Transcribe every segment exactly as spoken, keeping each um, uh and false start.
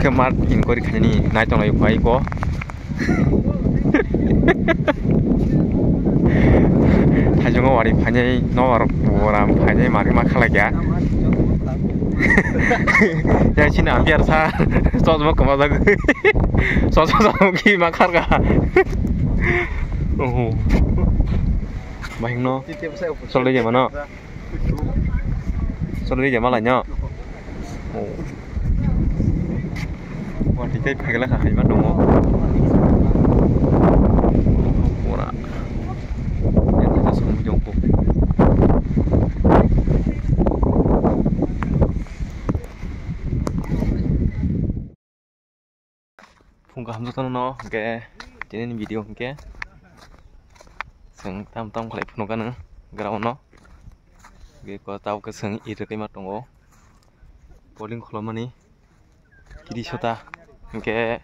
Mar inquiry khainani nai tonglai phai ko. Thaichungo wari phainai, nobar boram phainai, mari ma khalai kya. Yang sini ambiar sa, sos mo koma jago. Sos mo jago ki ma kharga. Oh. Bahing no. Solde je mano. Solde je malai no. Oh. Wati kai phagla kha hai ma tongo. Pura. Yang kita song jong ko. Phung kaham jotono no, hwnkhe tini ni video hwnkhe chwng tam tam khlai phunukgano ground no, hwnkhe tabuk khe chwng iri rwgwi ma tongo, bowling kholomani kiri sota, hwnkhe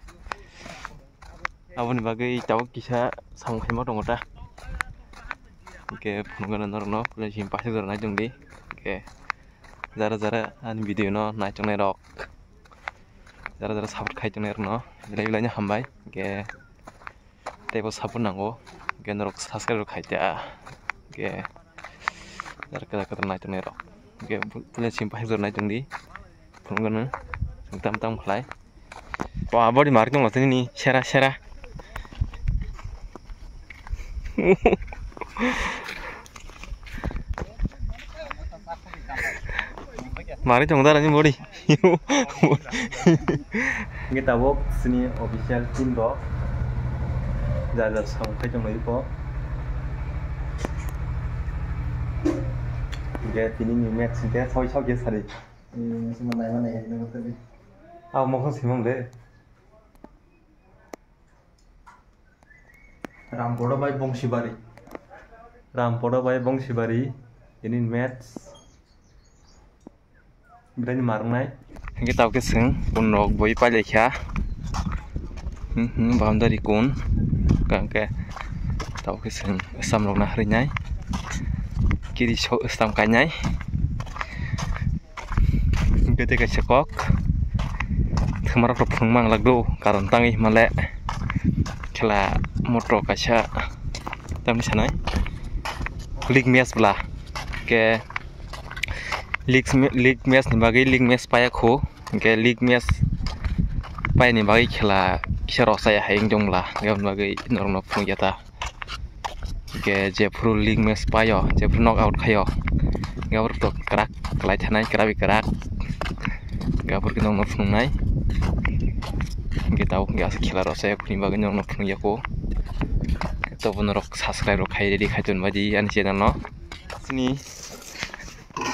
aboni bagwi tabuk kisa samung khaima tongo ta, hwnkhe phunukgano norokno, paithak jora nai tongdi, hwnkhe jara jara ani video no nai tongnai rok. Jara jara support khai tongnai rokno belai belai no hambai, hwnkhe teibo support nango, hwnkhe norok subscribe rok khai ta, hwnkhe jara kwtal kwtal nai tongnai rok, hwnkhe puila simi bahai jora nai tongdi, phunukgano tam tam khlai. Wa body mark tongla tini sera sera. Mari tong dara ni body. Nge tabok sini official team rok. Jar jar samung khai tong lai ko. Nge tini ni match nge soi soi ge sari. Hmm, sima nai mana ya, nang tadi. Aw mokho simang de. Rampodo bai Bongsibari. Rampodo bai Bongsibari, ini match. Bini marnai. Hingke tau ke seng, kun rok boi pai lekha. Hmm, hmm, boundary kun. Kangke tau ke seng, sam rok na hari nai. Kiri so, sam kai nai. Hingke tei kaisa kok thwmarok rok phwrwng manglak do, karon tangwi himale khela moto kaisa tamni sanai league match bwla, hingke league, league match ni bagwi league match paya kho, hingke league match payani bagwi khela kisa rosai hai wng tong bwla, hingke aboni bagwi norokno phunukya ta. Hingke jephuru league match paio, jephuru knock out khaio, hingke aborok to kwrak kwlai thanai, kwrak bai kwrak. Hingke aborok nokno phunuknai. Hingke tabuk hingke aswk khela rw chaya, khuni bagwi nokno phunukya kho. Tobo norok subscribe rok khai ready khai ton baidi ani channel no. Chini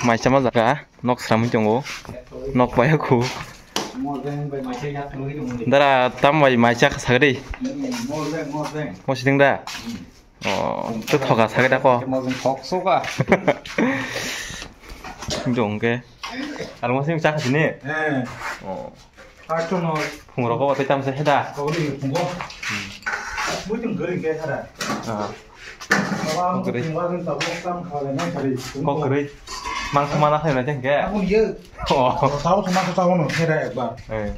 mai chama jaga. Nok sramwi tongo. Nok bai kho. Dara tam bai mai chak sagri. Mo siding da. Oh, to thoga sagri da ko. Thok soka. Jong ke. Ar mo sing chak sini. Oh. Phungrok ko tei tamsa heda. Kok kwrwi. Mangsa mana khaina tengke. Oh. Sabo thuma sabo no heda ekbar. Eh.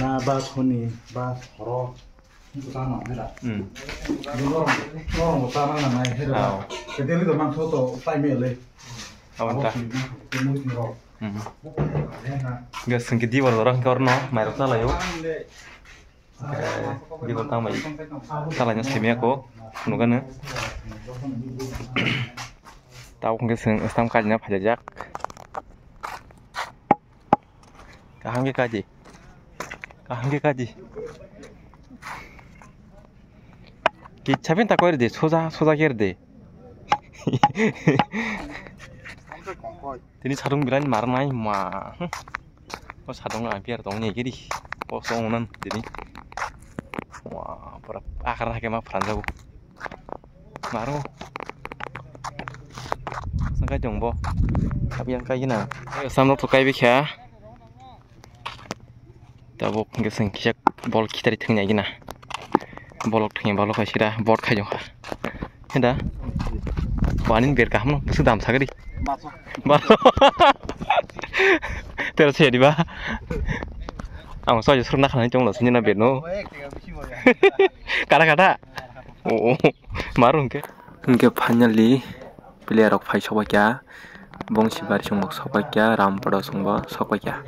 Na ba thoni ba thoro. Tamo heda. Hmm. Norong norong ta na na heda. Kedeli do mangso to pai mele. Abonta. Hingke chwng khe diwar jora hingke orno mairok chalaio. Hingke diwar tangbai chalaina simi ako phunukgano. Tabuk hingke chwng swkang kaijina phaijak. Kaham khe kaidi. Kaham khe kaidi. Kitsa bini tako ridi, soja, soja khe ridi. Tini sadung bilai ni marnai ma. O sadung ang piar tong ni giri. O song nan tini. Wah, pura akar hake ma pranjago. Maro. Sangkai tong bo. Abi yang kai na. Samno to kai bikha. Tabuk hingke chwng kisa bol khitari thwngya gina. Bolok thwngya bolok hai sira bot khai jongkha. Heda. Wani ber kaham no bwswk dam sagri. Baso. Tero se diba. Ang sojo srwk nakha nai tongla sini na beno. Kada kada. O o. Maru hwnkhe. Hwnkhe finally player rok phai sokbaikha. Bongsibari chwng bo sokbaikha, Rampada chwng bo sokbaikha.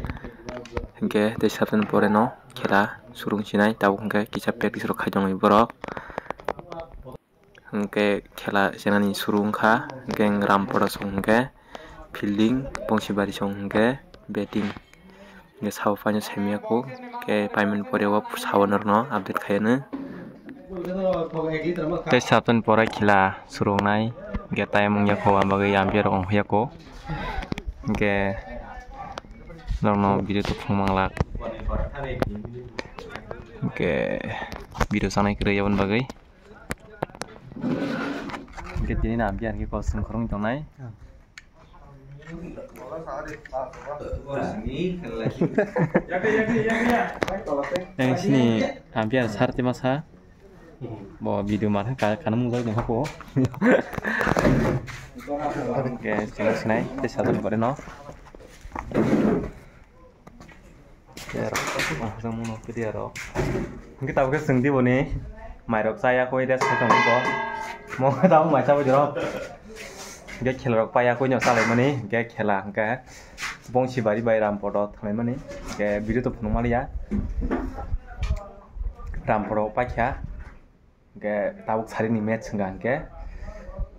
Hwnkhe tei sabtani pore no khela surung sinai, tabuk hwnkhe kisa practice rok khai tongo borok. Hwnkhe khela chenani suru wngkha, hwnkhe Rampada song hwnkhe fielding, Bongsibari song hwnkhe batting. Hwnkhe sabo paino saimanya kho, hwnkhe paimani pore o sabo norokno update khaiyano. Tei sabtani pore khela suru wngnai, hwnkhe time wngya kho, aboni bagwi umpire rok wngya kho. Hwnkhe norokno video tubphuru manglak. Hwnkhe video sanai kwrwi aboni bagwi. Hwnkhe tini na umpire hwnkhe kosong khoroknwi tongnai. Yang sini umpire sar tima sa. Bo video mar ka kanam mujak ni hoko. Hwnkhe sinai sinai tei sajak pore no. Hwnkhe tabuk khe chwng di boni mairok chaya koi rest khai tongwi bo. Mo khe tabuk mai chabai rok. Hwnkhe khela rok paiya koi no chalaimani hwnkhe khela hwnkhe Bongsibari bai Rampada thanglaimani hwnkhe video to phunuk maliya. Rampada paikha. Hwnkhe tabuk sarini match wngkha hwnkhe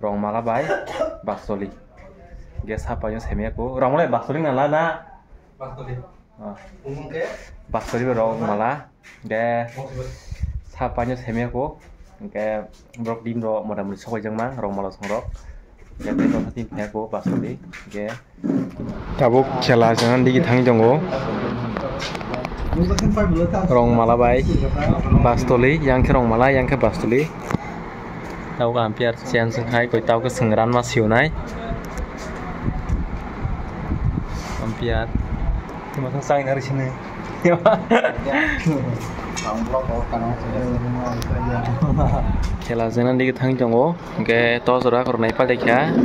Rongmala bai Basoli. Hwnkhe sapaino saimanya kho. Rongmala bai Basoli wngna la na? Basoli. Ah. Basoli bai Rongmala. Hwnkhe sapaino saimanya kho. Hwnkhe borok team rok mota moti sokoi jakma Rongmala song rok. Hwnkhe tei team phaiya kho Basoli. Hwnkhe Tabuk khela chwng digi thangwi tongo. Rongmala bai Bastoli, yang khe Rongmala, yang khe Bastoli. Tabuk umpire change wngkhai, koi tabuk khe chwng run ma siyonai. Umpire. Tamo thang chang nari sini. Khela chwng digi thangwi tongo. Hwnkhe to jora khoroknwi palaikha.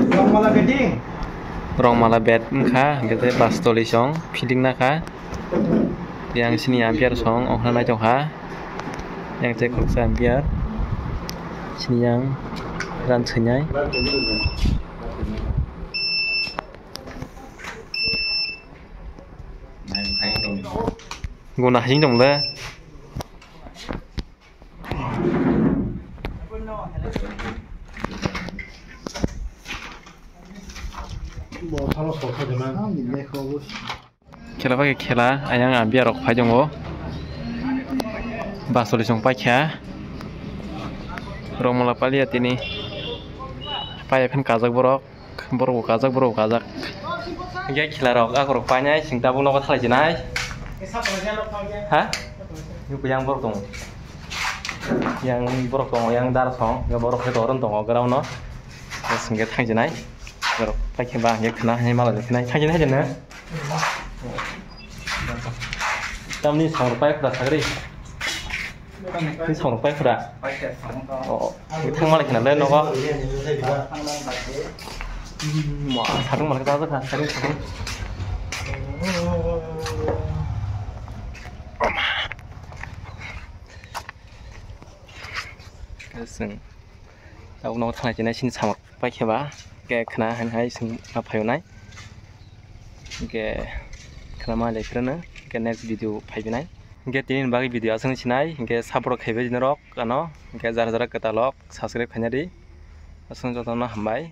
Rongmala bat wngkha, hwnkhe tei Bastoli song fielding nakha. Yang sini umpire song ongkhorna naitokha. Yang tei khoroksa umpire. Sini yang run swinai. Guna hasing tong le. Khela bai khela, ayang umpire rok phai tongo. Bastoli song paikha. Rongmala paliya tini. Paiya phan kajak borok. Borok bo kajak, borok bo kajak. Hwnkhe khela rok, akhorok painai, chwng tabuk nogo thalai chinai. Ha? Yang borok tongo. Yang borok tongo, yang dara song, yang borok khe toron tongo ground no. Hwnkhe thang chinai. Borok paikhe ba hwnkhe khna hai mala khe nai. Thang chinai hai jena. Tamni song rok pai khura sagri. Ni song rok pai khura. O, thang mala khna le nogo. Ma, sarung mala kha, sarung, sarung. Sing. Tabuk nogo thanglai chinai sini samung paikhe ba, hwnkhe khna hai hai sing ma phaiyonai. Hwnkhe khna ma le phirano, hwnkhe next video phaibinai. Hwnkhe tini bagwi video aswk sinai, hwnkhe support khaibai norok ano, hwnkhe jara jara kwtalok subscribe khaina di. Aswk jotono hambai.